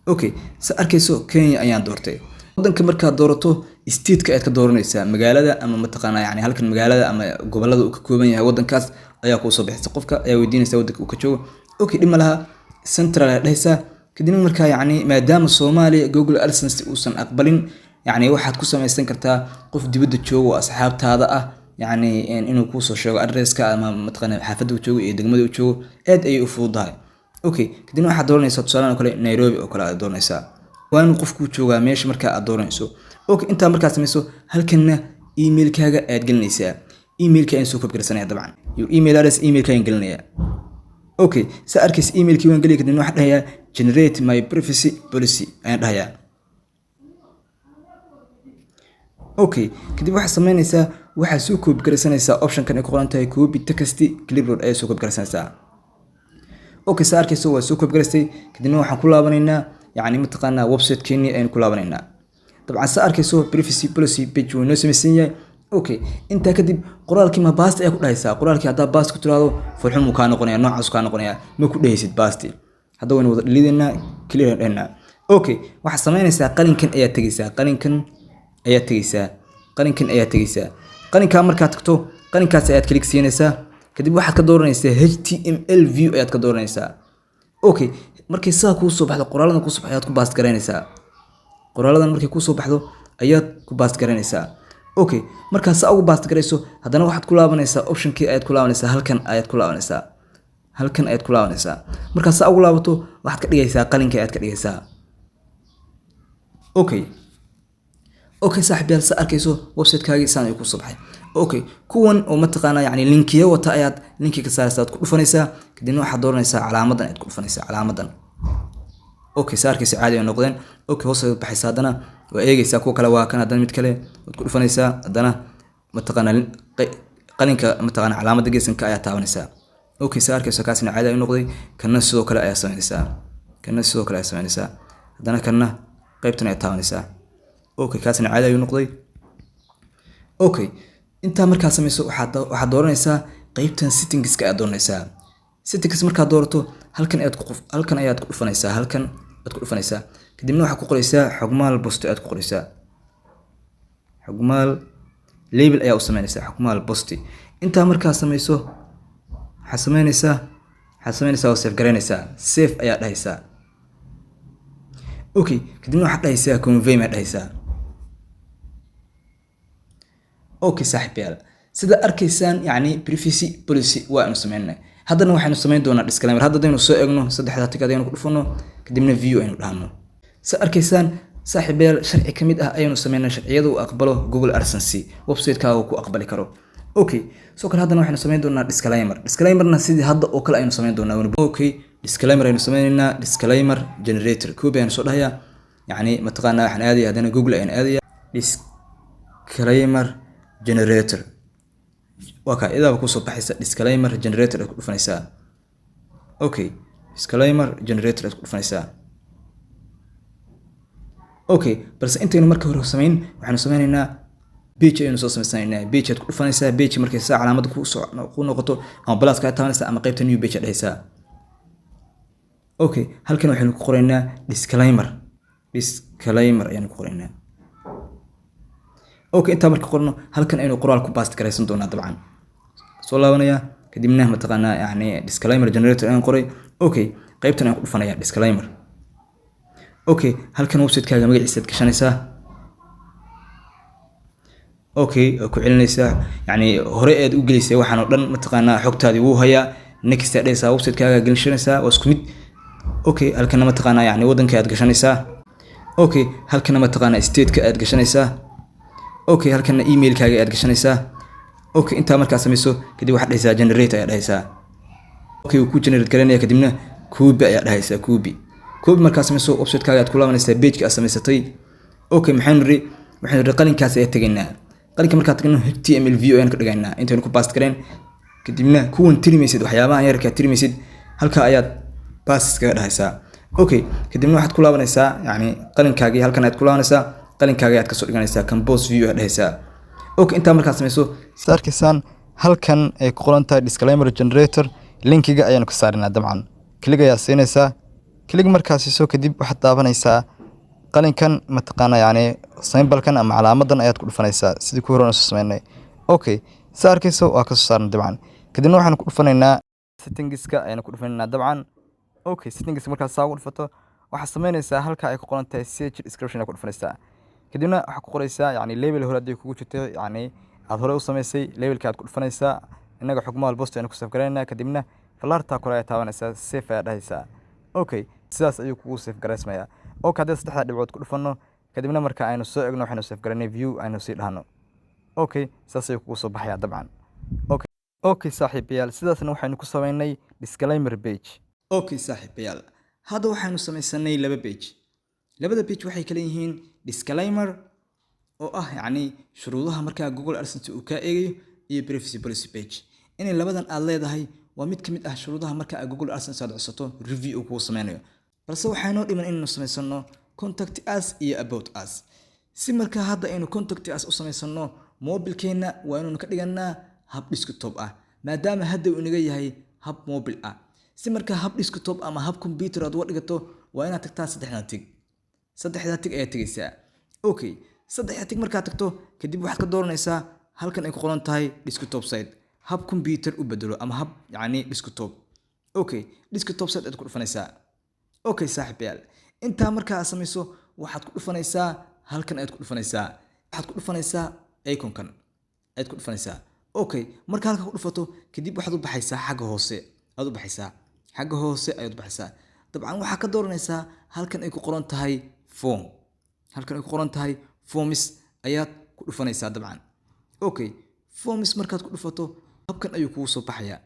Okay, sa arkayso, Kenya ayaan doortay. Wadanka markaad doorato, stateka ayaad ka dooranaysaa, magaalada ama, mataqaanaa, yani halkan magaalada ama gobolada uu ka kooban yahay wadankaas ayaa kuu soo bixisa. Qofka ayaa weydiinaysa wadanka uu ka joogo. Okay, dhib ma laha, central ayaa dhehaysaa. Kadibna markaa, yacni, maadaama Soomaaliya Google AdSense uusan aqbalin, yacni waxaad ku samaysan kartaa qof dibadda joogo oo asxaabtaada ah, yacni inuu kuusoo sheego addresska ama, mataqaana, xaafadda uu joogo iyo degmada uu joogo. Aad ayay u fududahay. Okay, kadibna waxaad dooranaysaa, tusaalahan oo kale, Nairobi oo kale aad dooranaysaa. Waa inuu qofku joogaa meesha markaa aad dooranayso. Okay, intaa markaad samayso, halkanna emailkaaga ayaad gelinaysaa. Emailka ayaan soo copy garaysanaya dabcan. Your email address, emailka ayaan gelinayaa. Okay, saa arkaysa, emailkii waan geliya. Kadibna waxaan dhahayaa generate my privacy policy ayaan dhahayaa. Okay, kadib waxaad samaynaysaa, waxaad soo copy garaysanaysaa optionkan ay ku qoran tahay copy text clipboard ayaad soo copy garaysanaysaa. Okay, saa arkayso, waa soo copy garaystay. Kadibna waxaan ku laabanaynaa, yacni, mataqaanaa, website-keenii ayaynu ku laabanaynaa dabcan. Saa arkayso, privacy policy page wuu inoo samaysan yahay. Okay, intaa kadib qoraalkii ma paste ayaa ku dhahaysaa? Qoraalkii haddaa paste ku tiraahdo, fulxun uu kaa noqonaya, noocaas kaa noqonaya. Ma ku dhehaysid paste. Hadda waynu wada dhaliidaynaa, clear dhahnaa. Okay, waxaad samaynaysaa, qalinkan ayaa tegaysaa, qalinkan ayaa tegaysaa, qalinkan ayaa tegaysaa. Qalinkaa markaad tagto, qalinkaas ayaad click siinaysaa. Kadib waxaad ka dooranaysaa HTML view ayaad ka dooranaysaa. Okay, markay sidaa kuu soo baxdo, qoraaladan kuu soo baxdo ayaad ku paste garaynaysaa. Qoraaladan markay kuu soo baxdo ayaad ku paste garaynaysaa. Okay, markaad saa ugu paste garayso, haddana waxaad ku laabanaysaa optionkii ayaad ku laabanaysaa. Halkan ayaad ku laabanaysaa, halkan ayaad ku laabanaysaa. Markaad saa ugu laabato, waxaad ka dhigaysaa qalinka ayaad ka dhigaysaa. Okay, saaxiib yaal, sa arkayso, website-kaagii saan ayuu kusoo baxay. Okay, kuwan oo, mataqaanaa, yani linkiya wata ayaad linki ka saaraysaa, aad ku dhufanaysaa. Kadibna waxaad dooranaysaa calaamadan ayaad ku dhufanaysaa, calaamadan. Okay, sa arkaysa, caadi ay noqdeen. Okay, hoos ayaad baxaysaa, haddana waa eegaysaa kuwa kale. Waa kan, haddana mid kale waad ku dhufanaysaa. Haddana, mataqaanaa, qalinka, mataqaanaa, calaamadda geesanka ayaa taabanaysaa. Okay, sa arkayso, kaasina caadi ayuu noqday. Kanna sidoo kale ayaa samaynaysaa, kanna sidoo kale ayaa samaynaysaa. Haddana kanna qaybtan ayaa taabanaysaa. Okay, kaasina caadi ayuu noqday. Okay, intaa markaa samayso, waxaad dooranaysaa qeybtan settingska ayaad dooranaysaa. Settings markaad doorato, halkan ayaad ku dhufanaysaa, halkan ayaad ku dhufanaysaa. Kadibna waxaad ku qoraysaa Xogmaal Post ayaad ku qoraysaa. Xogmaal label ayaa u sameynaysaa, Xogmaal Posti. Intaa markaa samayso, waxaad samaynaysaa waa save garaynaysaa, save ayaa dhahaysaa. Okay, kadibna waxaad dhahaysaa confirm aad dhahaysaa. Okay saaxiibayaal, sida arkaysaan yacni privacy policy waa aynu sameynay. Haddana waxaynu samayn doonaa disclaimer. Hadda hadaynu soo eegno, saddexda tick ayaynu ku dhufano, kadibna view aynu dhahno. Sida arkaysaan saaxiibayaal, sharci ka mid ah ayaynu sameynay, sharciyada uu aqbalo Google AdSense, website-kaaga uu ku aqbali karo. Okay, sidoo kale haddana waxaynu samayn doonaa disclaimer. Disclaimerna sidii hadda oo kale aynu samayn doonaa. Okay, disclaimer aynu sameynaynaa. Disclaimer generator copy aynu soo dhahayaa. Yacni mataqaanaa waxaan aadaya haddana Google ayaan aadaya. Disclaimer generator waa kaa, idaaba kusoo baxaysa. Disclaimer generator aad ku dhufanaysaa. Okay, disclaimer generator aad ku dhufanaysaa. Okay, balse intaynu marka hore samayn, waxaynu sameynaynaa page ayaynu soo samaysanaynaa. Page aad ku dhufanaysaa. Page markay saa calaamada ku soo ku noqoto, ama plus ka taabanaysaa ama qaybta new page aad dhahaysaa. Okay, halkan waxaynu ku qoraynaa disclaimer. Disclaimer ayaanu ku qoraynaa. Okay, intaa marka qorno, halkan aynu qoraal ku paste garaysan doonaa. Dabcan soo laabanaya, kadibna mataqaanaa yani disclaimer generator ayaan qoray. Okay, qaybtan ayaan ku dhufanaya disclaimer. Okay, halkan website-kaaga magaciisa aad gashanaysaa. Okay, waa ku celinaysaa, yani hore aad u gelisay waxaan oo dhan, mataqaanaa xogtaadii wuu hayaa. Next aad dhahaysaa, website-kaaga gelishanaysaa, waa isku mid. Okay, halkana mataqaanaa yani waddanka aad gashanaysaa. Okay, halkana mataqaanaa state-ka aad gashanaysaa. Okay, halkana emailkaaga aad gashanaysaa. Okay, intaa markaa samayso kadib, waxaad dhahaysaa generate ayaa dhahaysaa. Okay, wuu ku generate garanaya. Kadibna copy ayaa dhahaysaa. Copy, copy markaa samayso, website-kaaga aad ku laabanaysaa, page-ka aad samaysatay. Okay, maxaynu niri? Waxaynu niri qalinkaas ayaa tegaynaa. Qalinka markaa tagno, HTML view ayaan ka dhigaynaa intaynu ku paste gareen. Kadibna kuwan tirimaysid, waxyaabahan yarkaa tirimaysid, halka ayaad paste iskaga dhahaysaa. Okay, kadibna waxaad ku laabanaysaa yani qalinkaagii. Halkan ayaad ku laabanaysaa, qalinkaagii ayaad kasoo dhiganaysaa, compose view ayaad dhahaysaa. Okay, intaa markaad samayso, sida arkaysaan halkan ay ku qoran tahay disclaimer generator, linkiga ayaanu ka saarinaa. Dabcan click ayaa siinaysaa. Click markaa siiso kadib, waxaad daabanaysaa qalinkan, mataqaana yani symbolkan ama calaamadan ayaad ku dhufanaysaa, sidii ku hore soo sameynay. Okay, sida arkayso waa kasoo saarnay dabcan. Kadibna waxaan ku dhufanaynaa settingska ayaanu ku dhufanaynaa dabcan. Okay, settings markaad saa ugu dhufato, waxaad sameynaysaa halka ay ku qoran tahay search description aad ku dhufanaysaa. Kadibna waxaad ku qoraysaa yani label hore haddii kugu jirto, yani aad hore u samaysay, labelka aad ku dhufanaysaa. Innaga xugmaal post aynu ku save garaynaa. Kadibna fallaartaa kore ayaa taabanaysaa, save ayaa dhahaysaa. Okay, sidaas ayuu kugu save garaysmayaa. Okay, haddii saddexda dhibcood ku dhufanno, kadibna marka aynu soo egno waxaynu save garaynay, view aynu sii dhahno. Okay, sidaas ayuu kugu soo baxayaa dabcan. Okay saaxiibayaal, sidaasna waxaynu ku samaynay disclaimer page. Okay saaxiibayaal, hadda waxaynu samaysanay laba page. Labada page waxay kala yihiin disclaimer oo ah yacni shuruudaha markaa Google AdSense uu kaa eegayo, iyo privacy policy page. Inay labadan aad leedahay waa mid ka mid ah shuruudaha marka aad Google AdSense aad codsato review uu kugu sameynayo. Balse waxaa dhiman inaynu samaysano contact us iyo about us. Si markaa hadda aynu contact us u samaysano, mobilkeenna waa inaynu ka dhiganaa hab desktop ah, maadaama hadda uu inaga yahay hab mobil ah. Si markaa hab desktop ama hab computer aad uga dhigato, waa inaad tagtaa saddexdan tick. Saddexdaa tick ayaad tegaysaa. Okay, saddexda tick markaad tagto kadib, waxaad ka dooranaysaa halkan ay ku qoran tahay desktop site, hab computer u bedelo ama hab yacni desktop. Okay, desktop site ayaad ku dhufanaysaa. Okay saaxiibayaal, intaa markaa aad samayso, waxaad ku dhufanaysaa halkan ayaad ku dhufanaysaa. Waxaad ku dhufanaysaa iconkan ayaad ku dhufanaysaa. Okay, marka halka ku dhufato kadib, waxaad u baxaysaa xagga hoose aad u baxaysaa, xagga hoose ayaad u baxaysaa. Dabcan waxaa ka dooranaysaa halkan ay ku qoran tahay form. Halkan ay ku qoran tahay forms ayaad ku dhufanaysaa dabcan. Okay, forms markaad ku dhufato, habkan ayuu kugu soo baxayaa.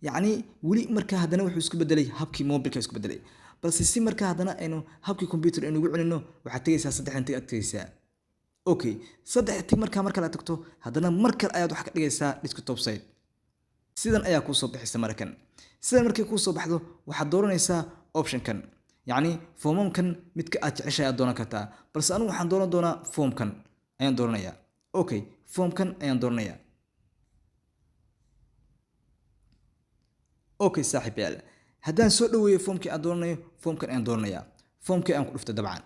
Yacni weli markaa haddana wuxuu isku bedelay habkii mobilka isku bedelay. Balse si markaa haddana aynu habkii computer aynu ugu celino, waxaad tegaysaa saddexdan tick aad tegaysaa. Okay, saddex tick markaa mar kale aad tagto, haddana mar kale ayaad waxaa ka dhigaysaa desktop site. Sidan ayaa kuu soo bixaysa markan. Sidan markay kuu soo baxdo, waxaad dooranaysaa optionkan, yacni foomamkan midka aad jeceshahay aad dooran kartaa. Balse anigu waxaan dooran doonaa foomkan ayaan dooranayaa. Okay, foomkan ayaan dooranayaa. Okay saaxiibayaal, haddaan soo dhaweeyo foomkii aan dooranayo, foomkan ayaan dooranayaa. Foomkii ayaan ku dhuftay dabcan.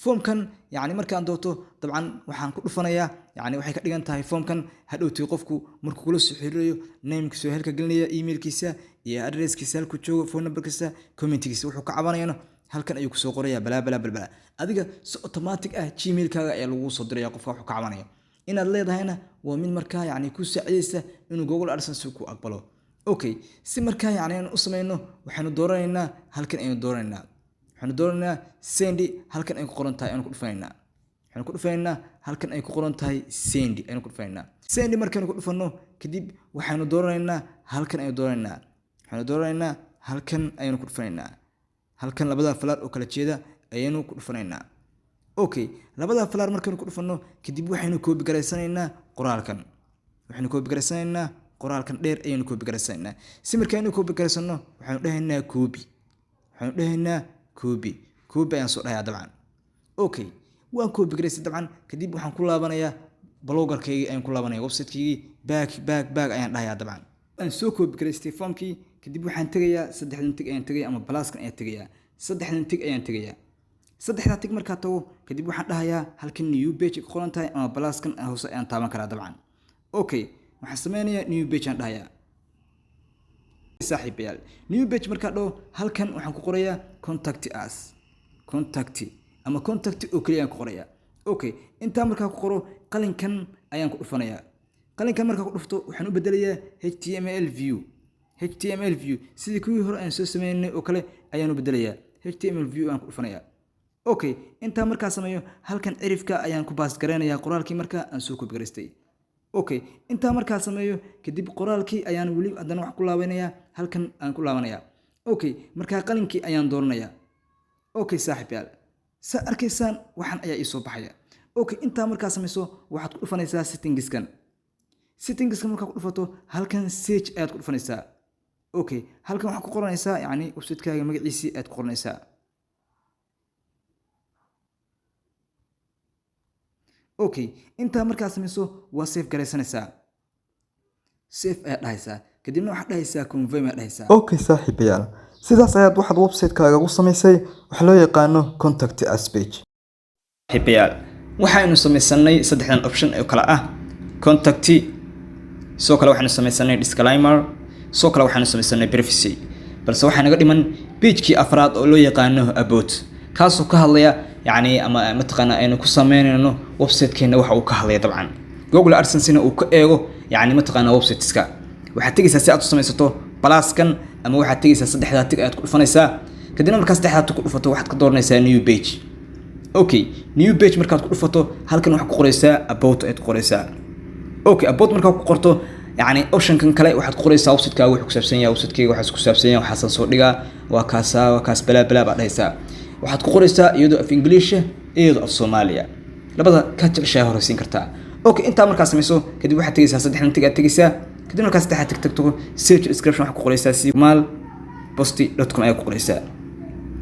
Foomkan yacni markaan doorto, dabcan waxaan ku dhufanayaa, yacni waxay ka dhigan tahay foomkan hadhowtii qofku markuu kula soo xiriirayo, namekiisa halka gelinaya, emailkiisa iyo addresskiisa, halkuu joogo, phone numberkiisa, commentigiisa, wuxuu ka cabanayana Halkan ayuu kusoo qorayaa blah blah blah blah. Adiga si automatic ah Gmailkaaga ayaa lagu soo diraya qofka wuxuu ka cabanaya. Inaad leedahayna waa mid markaa yacni ku saacidaysa inuu Google AdSense ku aqbalo. Okay, si markaa yacni aan u sameyno, waxaanu dooranaynaa halkan aynu dooranaynaa, waxaanu dooranaynaa send. Halkan ay ku qoran tahay aynu ku dhufanaynaa. Waxaanu ku dhufanaynaa halkan ay ku qoran tahay send aynu ku dhufanaynaa. Send markaynu ku dhufano kadib, waxaanu dooranaynaa halkan aynu dooranaynaa, waxaanu dooranaynaa halkan ayaynu ku dhufanaynaa. Halkan labada falaar oo kala jeeda ayaynu ku dhufanaynaa. Okay, labada falaar markaynu ku dhufano kadib, waxaynu copy garaysanaynaa qoraalkan, waxaynu copy garaysanaynaa qoraalkan dheer ayaynu copy garaysanaynaa. Si markaynu copy garaysano, waxaynu dhahaynaa copy, waxaynu dhahaynaa copy. Copy ayaan soo dhahayaa dabcan. Okay, waan copy garaysay dabcan. Kadib waxaan ku laabanayaa Bloggerkaygii ayaan ku laabanaya, websitekeygii. Back, back, back ayaan dhahayaa dabcan. Aan soo copy garaystay formkii. Kadib waxaan tegayaa saddexdan tick ayaan tegaya, ama pluskan ayaan tegayaa, saddexdan tick ayaan tegayaa. Saddexdaa tick markaa tago kadib, waxaan dhahayaa halkan new page ay ku qoran tahay, ama pluskan hoose ayaan taaban karaa dabcan. Okay, waxaan sameynayaa new page aan dhahayaa, saaxiibayaal. New page markaa dhaho, halkan waxaan ku qorayaa contact us, contact ama contact oo keliya ayaan ku qorayaa. Okay, intaa markaa ku qoro, qalinkan ayaan ku dhufanayaa. Qalinkan markaa ku dhufto, waxaan u bedelayaa HTML view. HTML view, sidii kuwii hore aan soo sameynay oo kale ayaan u bedelayaa. HTML view ayaan ku dhufanayaa. Okay, intaa markaa sameeyo, halkan cirifka ayaan ku paste garaynayaa qoraalkii markaa aan soo copy garaystay. Okay, intaa markaa sameeyo kadib, qoraalkii ayaan weli haddana wax ku laabanayaa, halkan aan ku laabanayaa. Okay, markaa qalinkii ayaan dooranayaa. Okay saaxiibyaal, saa arkaysaan waxaan ayaa ii soo baxaya. Okay, intaa markaa samayso, waxaad ku dhufanaysaa settingskan. Settingskan markaa ku dhufato, halkan search ayaad ku dhufanaysaa. Okay, halkan waxaad ku qoranaysaa yacni websitekaaga magaciisii ayaad ku qoranaysaa. Okay, intaa markaa samayso, waa save garaysanaysaa. Save ayaad dhahaysaa, kadibna waxaad dhahaysaa confirm ayaad dhahaysaa. Okay saaxiibayaal, sidaas ayaad waxaad website-kaaga u samaysay waxa loo yaqaano contact us page. Saaxiibayaal, waxaynu samaysanay saddexdan option oo kale ah contact. Sidoo kale waxaynu samaysanay disclaimer. Sidoo kale waxaynu samaysanay privacy. Balse waxaa naga dhiman pagekii afraad oo loo yaqaano about, kaasoo ka hadlaya yacni ama mataqaana aynu ku sameynayno website-keena waxa uu ka hadlaya dabcan, Google AdSense-na uu ka eego yacni mataqaana websiteska. Waxaad tegaysaa si aad u samaysato pluskan, ama waxaad tegaysaa saddexdaa tick ayaad ku dhufanaysaa. Kadibna markaa saddexdaa tick ku dhufato, waxaad ka dooranaysaa new page. Okay, new page markaad ku dhufato, halkan waxaad ku qoraysaa about ayaad ku qoraysaa. Okay, about markaad ku qorto, yacni optionkan kale waxaad ku qoraysaa websitekaaga wuxuu ku saabsan yahay, websitekeyga waxaas ku saabsan yahay, waxaasaan soo dhigaa, waa kaasaa, waa kaas, blah blah baad dhahaysaa. Waxaad ku qoraysaa iyadoo af Ingiliisha, iyadoo af Soomaaliya, labada ka jeceshahay horeysiin kartaa. Okay, intaa markaa samayso kadib, waxaad tegaysaa saddexdan tick aad tegaysaa. Kadib markaa saddexda tick tagto, search description waxaad ku qoraysaa xogmaalposti.com ayaa ku qoraysaa,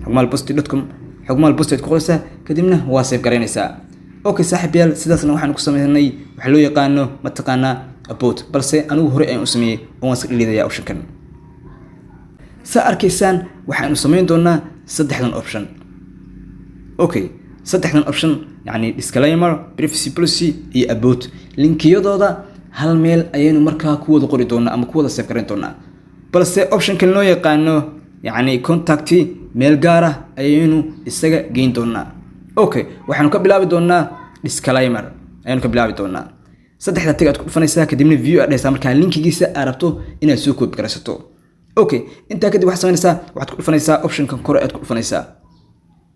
xogmaalposti.com, xogmaal post aad ku qoraysaa. Kadibna waa save garaynaysaa. Okay saaxiibayaal, sidaasna waxaan ku sameynay waxa loo yaqaano mataqaanaa about. Balse anigu hore ayaan u sameeyey oo waan iska dhaliidayaa optionkan. Saa arkaysaan, waxaanu samayn doonaa saddexdan option. Okay, saddexdan option, yacni disclaimer, privacy policy iyo about, linkiyadooda hal meel ayaynu markaa ku wada qori doonaa ama ku wada save garayn doonaa. Balse optionkan loo yaqaano yacni contact, meel gaar ah ayaynu isaga geyn doonaa. Okay, waxaanu ka bilaabi doonaa disclaimer ayaanu ka bilaabi doonaa. Saddexda tick aad ku dhufanaysaa, kadibna view aad dhahaysaa markaa linkigiisa aad rabto inaad soo copy garaysato. Okay, intaa kadib waxaad samaynaysaa, waxaad ku dhufanaysaa optionkan kore ayaad ku dhufanaysaa,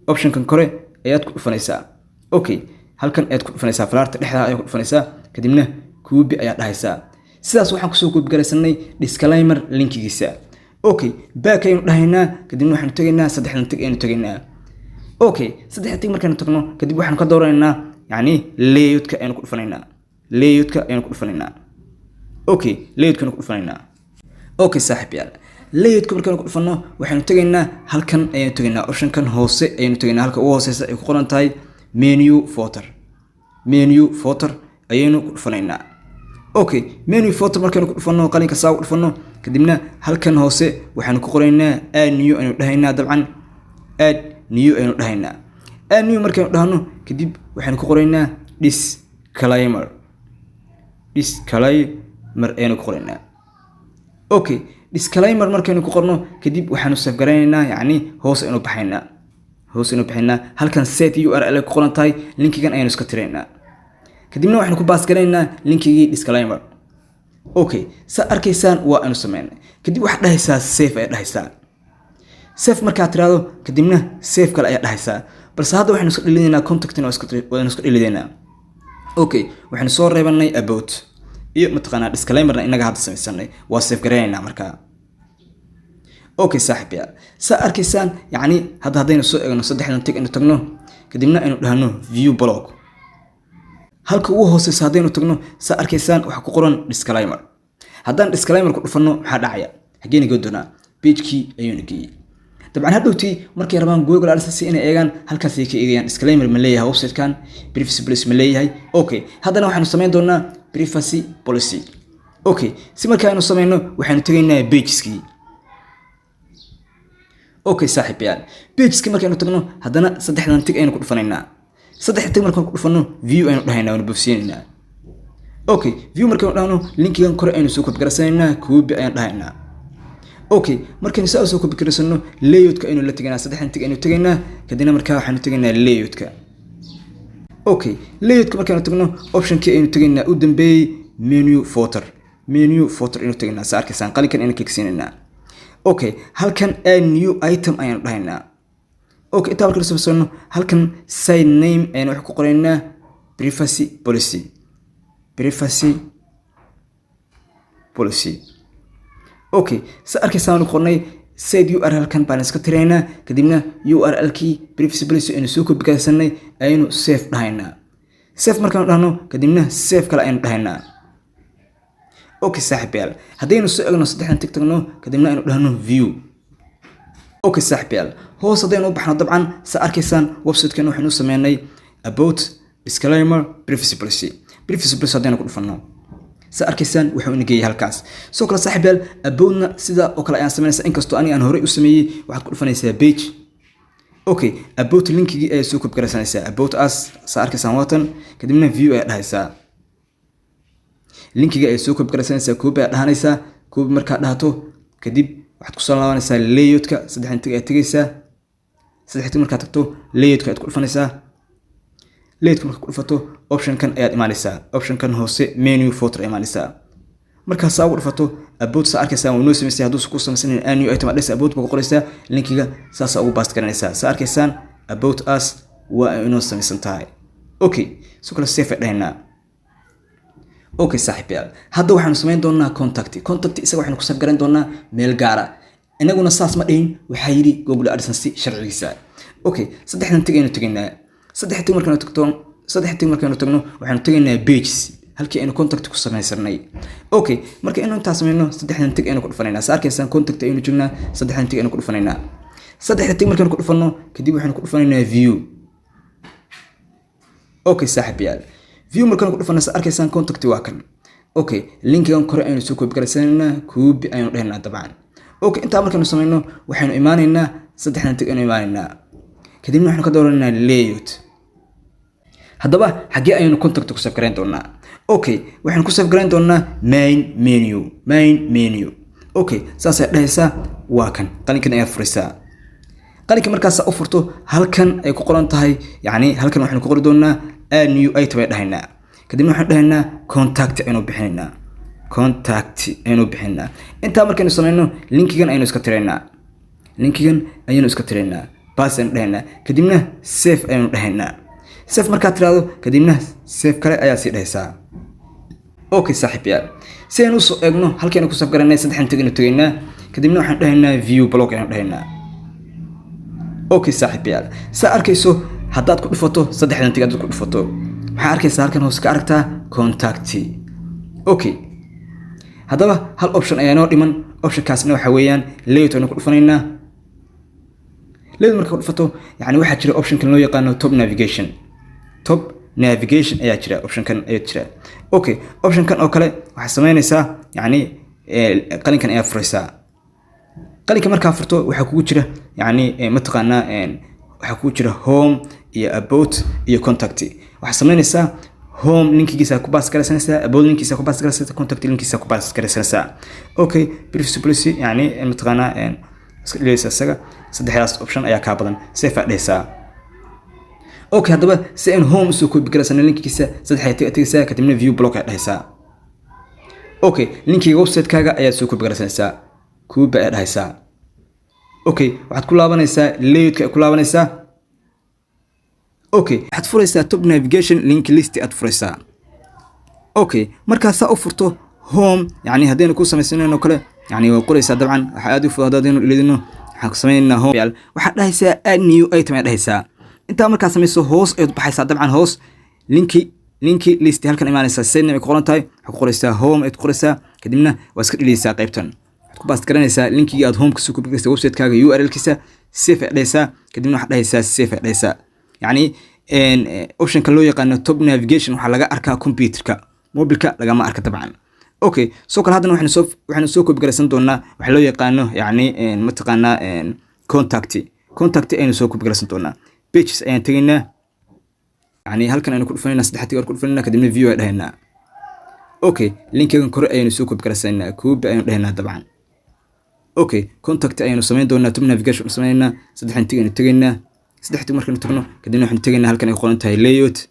optionkan kore ayaad ku dhufanaysaa. Okay, halkan ayaad ku dhufanaysaa, falaarta dhexda ayaad ku dhufanaysaa, kadibna copy ayaad dhahaysaa. Sidaas waxaan kusoo copy garaysanay disclaimer linkigiisa. Okay, back ayaynu dhahaynaa, kadibna waxaanu tegaynaa saddexdan tick ayaynu tegaynaa. Okay, saddexda tick markaanu tagno kadib, waxaanu ka dooranaynaa yacni layoutka ayaynu ku dhufanaynaa, layoutka ayaynu ku dhufanaynaa. Okay, layoutkanu ku dhufanaynaa. Okay saaxiibyaal, layoutka markaanu ku dhufano, waxaynu tegaynaa halkan ayaynu tegaynaa, optionkan hoose ayaynu tegaynaa, halka ugu hooseysa ay ku qoran tahay menu footer. Menu footer ayaynu ku dhufanaynaa. Okay, menu footer markaynu ku dhufano, qalinka saa ku dhufano, kadibna halkan hoose waxaanu ku qoraynaa add new aynu dhahaynaa dabcan. Add new aynu dhahaynaa. Add new markaynu dhahno kadib, waxaynu ku qoraynaa disclaimer. Disclaimer ayaynu ku qoraynaa. Okay, disclaimer markaynu ku qorno kadib, waxaanu save garaynaynaa, yacni hoos aynu baxaynaa. Hoos aynu bixinaa. Halkan site URL ay ku qoran tahay, linkigan ayaynu iska tiraynaa. Kadibna waxaynu ku paste garaynaa linkigii disclaimer. Okay, saa arkaysaan waa aynu sameynay. Kadib waxaad dhahaysaa save ayaad dhahaysaa. Save markaad tiraahdo, kadibna save kale ayaad dhahaysaa. Balse hadda waxaynu iska dhilinaynaa contactina, waynu iska dhilidaynaa. Okay, waxaynu soo reebanay about iyo mataqaanaa disclaimerna inaga hadda samaysanay. Waa save garaynaynaa markaa. Okay saaxiibayaal, saa arkaysaan, yacni hadda haddaynu soo eegno saddexdan tick aynu tagno, kadibna aynu dhahno view blog, halka ugu hooseysa haddaynu tagno, saa arkaysaan waxaa ku qoran disclaimer. Haddaan disclaimer ku dhufanno, maxaa dhacaya? Xageena goo doonaa? Pagekii ayuuna geeyey. Dabcan hadhowtii markay rabaan Google AdSense inay eegaan, halkaasay ka eegayaan disclaimer ma leeyahay website-kan, privacy policy ma leeyahay. Okay, haddana waxaanu samayn doonaa privacy policy. Okay, si marka aynu samayno, waxaynu tegaynaa pageskii. Okay saaxiibayaal, pageski markaynu tagno, haddana saddexdan tick aynu ku dhufanaynaa. Saddex tick markaan ku dhufano, view aynu dhahaynaa, waanu bofsiinaynaa. Okay, view markaynu dhahno, linkigan kore aynu soo copy garaysanaynaa, copy ayaan dhahaynaa. Okay, markaynu saa usoo copy garaysano, layoutka aynu la tegaynaa. Saddexdan tick aynu tegaynaa, kadibna markaa waxaynu tegaynaa layoutka. Okay, layoutka markaynu tagno, optionkii aynu tegaynaa u dambeeyey, menu footer. Menu footer aynu tegaynaa. Saa arkaysaan, qalinkan aynu kegsiinaynaa. Okay, halkan add new item ayaanu dhahaynaa. Okay, intaa markaynu samaysanno, halkan site name ayanu wax ku qoraynaa, privacy policy, privacy policy. Okay, sa arkaysaan qornay site URL halkan baan iska tiraynaa. Kadibna URL-kii privacy policy aynu soo copy garaysanay ayaynu save dhahaynaa. Save markaanu dhahno, kadibna save kale aynu dhahaynaa. Okay saaxiibayaal, haddaynu soo egno saddexdan tick tagno, kadibna aynu dhahno view. Okay saaxiibayaal, hoos haddaynu u baxno, dabcan sa arkaysaan website-kan waxaynu sameynay about, disclaimer, privacy policy. Privacy policy haddaynu ku dhufanno, sa arkaysaan wuxuu ina geeyay halkaas. Sidoo kale saaxiibayaal, aboutna sida oo kale ayaan samaynaysaa, inkastoo aniga aan horey u sameeyey. Waxaad ku dhufanaysaa page. Okay, about linkigii ayaad soo copy garaysanaysaa, about us, sa arkaysaan waatan. Kadibna view ayaad dhahaysaa. Linkiga ayaad soo copy garaysanaysaa, copy ayaad dhahanaysaa. Copy markaad dhahato kadib, waxaad kusoo laabanaysaa layoutka. Saddexdan tick ayaad tegaysaa. Saddex tick markaad tagto, layoutka ayaad ku dhufanaysaa. Layoutka markaad ku dhufato, optionkan ayaad imaanaysaa, optionkan hoose, menu footer imaanaysaa. Markaad saa ugu dhufato about, saa arkaysaa waa noo samaysay. Hadduu ku samaysanayn, add new item aad dhahaysaa, about baa ku qoraysaa, linkiga saasaa ugu paste garanaysaa. Saa arkaysaan about us waa ay inoo samaysan tahay. Okay, sidoo kale save ay dhahaynaa. Okay saaxiibayaal, hadda waxaanu samayn doonaa contact. Contact isaga waxaynu ku save garan doonaa meel gaara. Inaguna saas ma dhihin, waxaa yidhi Google AdSense sharcigiisa. Okay, saddexdan tick aynu tegaynaa. Saddex tick markaynu tagto, saddex tick markaynu tagno, waxaynu tegaynaa pages, halkii aynu contact ku samaysanay. Okay, marka inuu intaa samayno, saddexdan tick aynu ku dhufanaynaa. Sa arkaysaan contact aynu joognaa. Saddexdan tick aynu ku dhufanaynaa. Saddexda tick markaynu ku dhufanno kadib, waxaynu ku dhufanaynaa view. Okay saaxiibayaal, view markaynu ku dhufanno, sa arkaysaan contact waa kan. Okay, linkigan kore aynu soo copy garaysanaynaa, copy aynu dhahaynaa dabcan. Okay, intaa markaynu samayno, waxaynu imaanaynaa saddexdan tick aynu imaanaynaa. Kadibna waxaynu ka dooranaynaa layout. Haddaba xaggee ayaynu contact ku save garayn doonaa? Okay, waxaynu ku save garayn doonaa main menu, main menu. Okay, saasay dhahaysaa. Waa kan, qalinkan ayaad furaysaa. Qalinka markaas u furto, halkan ay ku qoran tahay, yacni halkan waxaynu ku qori doonaa add new item ay dhahaynaa. Kadibna waxaynu dhahaynaa contact aynu bixinaynaa, contact aynu bixinaynaa. Intaa markaynu samayno, linkigan aynu iska tiraynaa, linkigan ayaynu iska tiraynaa, paste aynu dhahaynaa. Kadibna save aynu dhahaynaa. Save markaad tiraahdo, kadibna save kale ayaa sii dhahaysaa. Okay saaxiibayaal, si aynu usoo eegno halkaynu ku save garanay, saddexdan tick aynu tegaynaa. Kadibna waxaan dhahaynaa view blog aynu dhahaynaa. Okay saaxiibayaal, saa arkayso, haddaad ku dhufato saddexdan tick, haddaad ku dhufato, maxaa arkaysaa? Halkan hoose ka aragtaa contact. Okay, haddaba hal option ayaa inoo dhiman. Optionkaasna waxa weeyaan layout aynu ku dhufanaynaa. Layout marka ku dhufato, yani waxaa jira optionkan loo yaqaano top navigation. Top navigation ayaa jira, optionkan ayaa jira. Okay, optionkan oo kale waxaad samaynaysaa, yani qalinkan ayaa furaysaa. Qalinka markaa furto, waxaa kugu jira, yani mataqaanaa, waxaa kugu jira home iyo about iyo contact. Waxaad samaynaysaa home linkigiisa ku paste garaysanaysaa, about linkiisa ku paste garaysanaysaa, contact linkiisa ku paste garaysanaysaa. Okay, privacy policy, yani mataqaanaa Iska dhigaysa isaga. Saddexdaas option ayaa kaa badan. Save aad dhehaysaa. Okay, haddaba si aynu home usoo copy garaysano linkigiisa, saddex ayaad tegaysaa, kadibna view blog ayaad dhehaysaa. Okay, linkiga website-kaaga ayaad soo copy garaysanaysaa, copy ayaad dhahaysaa. Okay, waxaad ku laabanaysaa layoutka aad ku laabanaysaa. Okay, waxaad furaysaa top navigation link list aad furaysaa. Okay, markaasaa u furto home, yani haddaynu ku samaysanan oo kale, yani waa qoraysaa. Dabcan waxaa aad u fudud haddaynu ilidino. Waxaan ku sameynaynaa home. Waxaad dhahaysaa add new item ayaad dhahaysaa. Intaa markaa samayso, hoos ayaad baxaysaa. Dabcan hoos linki list halkan imaanaysaa, site name ay ku qoran tahay. Waxaad ku qoraysaa home ayaad ku qoraysaa, kadibna waa iska dhiliyaysaa qaybtan. Waxaad ku paste garanaysaa linkigii aad home kasoo copy garaysa website-kaaga URL-kiisa. Save ayaad dhahaysaa, kadibna waxaad dhahaysaa save ayaad dhahaysaa. Yacni optionka loo yaqaano top navigation waxaa laga arkaa computerka, mobilka lagama arka dabcan. Okay, soo kale haddana waxaynu soo copy garaysan doonaa waxa loo yaqaano, yacni mataqaanaa, contact. Contact aynu soo copy garaysan doonaa. Pages ayaan tegaynaa, yani halkan aynu ku dhufanayna, saddex tigar ku dhufanayna, kadibna view ay dhahaynaa. Okay, linkigan kore ayaynu soo copy garaysanaa, copy ayaynu dhahaynaa dabcan. Okay, contact ayaynu samayn doonaa, top navigation samaynaa. Saddexdan tig aynu tegaynaa. Saddex tig markaynu tagno, kadibna waxaynu tegaynaa halkan ay qoran tahay layout.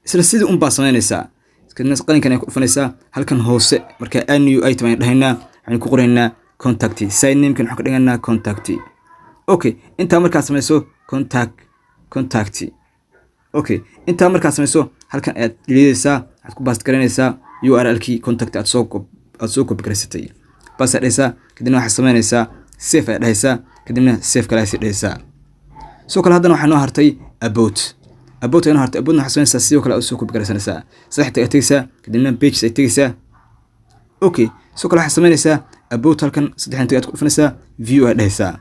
Isla sidii un baa samaynaysaa. Kadibna qalinkan ay ku dhufanaysaa halkan hoose. Marka add new item aynu dhahaynaa, waxaynu ku qoraynaa contact. Site namekan waxaan ka dhiganaa contact. Okay, intaa markaa samayso, contact, contact. Okay, intaa markaa samayso, halkan ayaad dhilidaysaa. Waxaad ku paste garanaysaa URL-kii contact aad soo copy garaysatay. Paste aad dhahaysaa, kadibna waxaad samaynaysaa save ayaad dhahaysaa, kadibna save kale aad dhahaysaa. Sidoo kale haddana waxaa noo hartay about. About ayaa noo hartay. Aboutna waxaad samaynaysaa sidoo kale aad soo copy garaysanaysaa. Saddex ayaad tegaysaa, kadibna pages ay tegaysaa. Okay, sidoo kale waxaad samaynaysaa about. Halkan saddexdan tig aad ku dhufanaysaa, view aad dhahaysaa,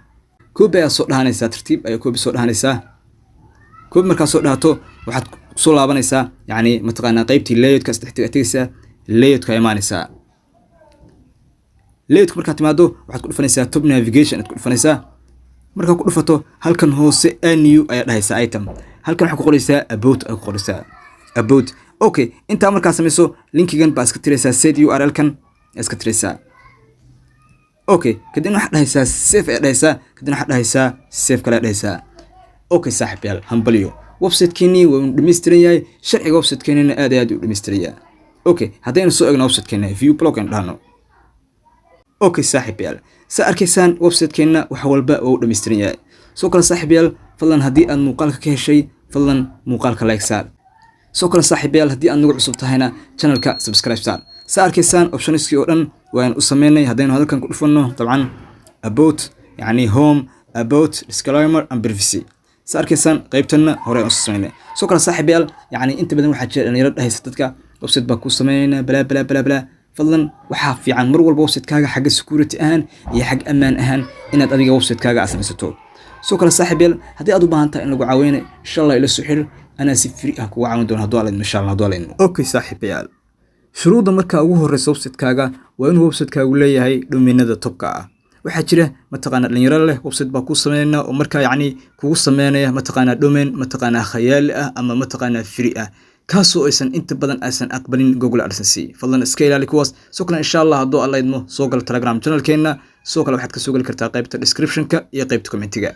copy ayaad soo dhahanaysaa. Tartiib ayaa copy soo dhahanaysaa. Copy markaad soo dhahato, waxaad kusoo laabanaysaa, yacni mataqaanaa, qaybtii layoutka. Saddex tig aad tegaysaa, layoutka imaanaysaa. Layoutka markaad timaado, waxaad ku dhufanaysaa top navigation aad ku dhufanaysaa. Markaad ku dhufato, halkan hoose add new ayaa dhahaysaa item. Halkan waxaad ku qoraysaa about aad ku qoraysaa, about. Okay, intaa markaa samayso, linkigan baa iska tiraysaa, site URL kan iska tiraysaa. Okay, kadibna waxaad dhahaysaa save ayaa dhahaysaa, kadibna waxaad dhahaysaa save kale aad dhahaysaa. Okay saaxiibyaal, hambalyo, website-keenii waa uu dhammaystiran yahay. Sharciga website-keenina aad iyo aad u dhammaystiran yahay. Okay, haddaynu soo egno website-keena, view blog aynu dhahno. Okay saaxiibayaal, saa arkaysaan website-keenna wax walba waa u dhammaystiran yahay. Soo kale saaxiibayaal, fadlan haddii aad muuqaalka ka heshay, fadlan muuqaalka like saar. Soo kale saaxiibayaal, haddii aad nagu cusub tahayna, channelka subscribe saar. Saa arkaysaan, optionskii oo dhan waan u sameynay. Haddaynu halkan ku dhufanno, dabcan about, yacni home, about, disclaimer and privacy. Saa arkaysaan, qaybtanna hore aan u sameynay. Soo kale saaxiibayaal, yacni inta badan waxaa jira dhalinyaro dhahaysa dadka website baa kuu sameynayna, balaa balaa balaa balaa. Fadlan waxaa fiican mar walba website-kaaga xagga security ahaan iyo xag ammaan ahaan inaad adiga website-kaaga aad samaysato. Sidoo kale saaxiibayaal, haddii aad u baahan tahay in lagu caawinayo, insha Allah ila soo xiriir, anaa si free ah kugu caawin doona hadduu Alla idmo, insha Allah hadduu Alla idmo. Okay saaxiibayaal, shuruudda markaa ugu horreysa website-kaaga waa inuu website-kaagu leeyahay domainada topka ah. Waxaa jira mataqaanaa dhalinyaro leh website baa kuu sameynaya, oo markaa yacni kugu sameynaya mataqaanaa domain mataqaanaa khayaali ah ama mataqaanaa free ah, kaasoo aysan inta badan aysan aqbalin Google AdSense. Fadlan iska ilaali kuwaas. Sidoo kale insha Allah hadduu Alla idmo, soo gal Telegram channelkeena. Sidoo kale waxaad ka soo geli kartaa qaybta descriptionka iyo qaybta commentiga.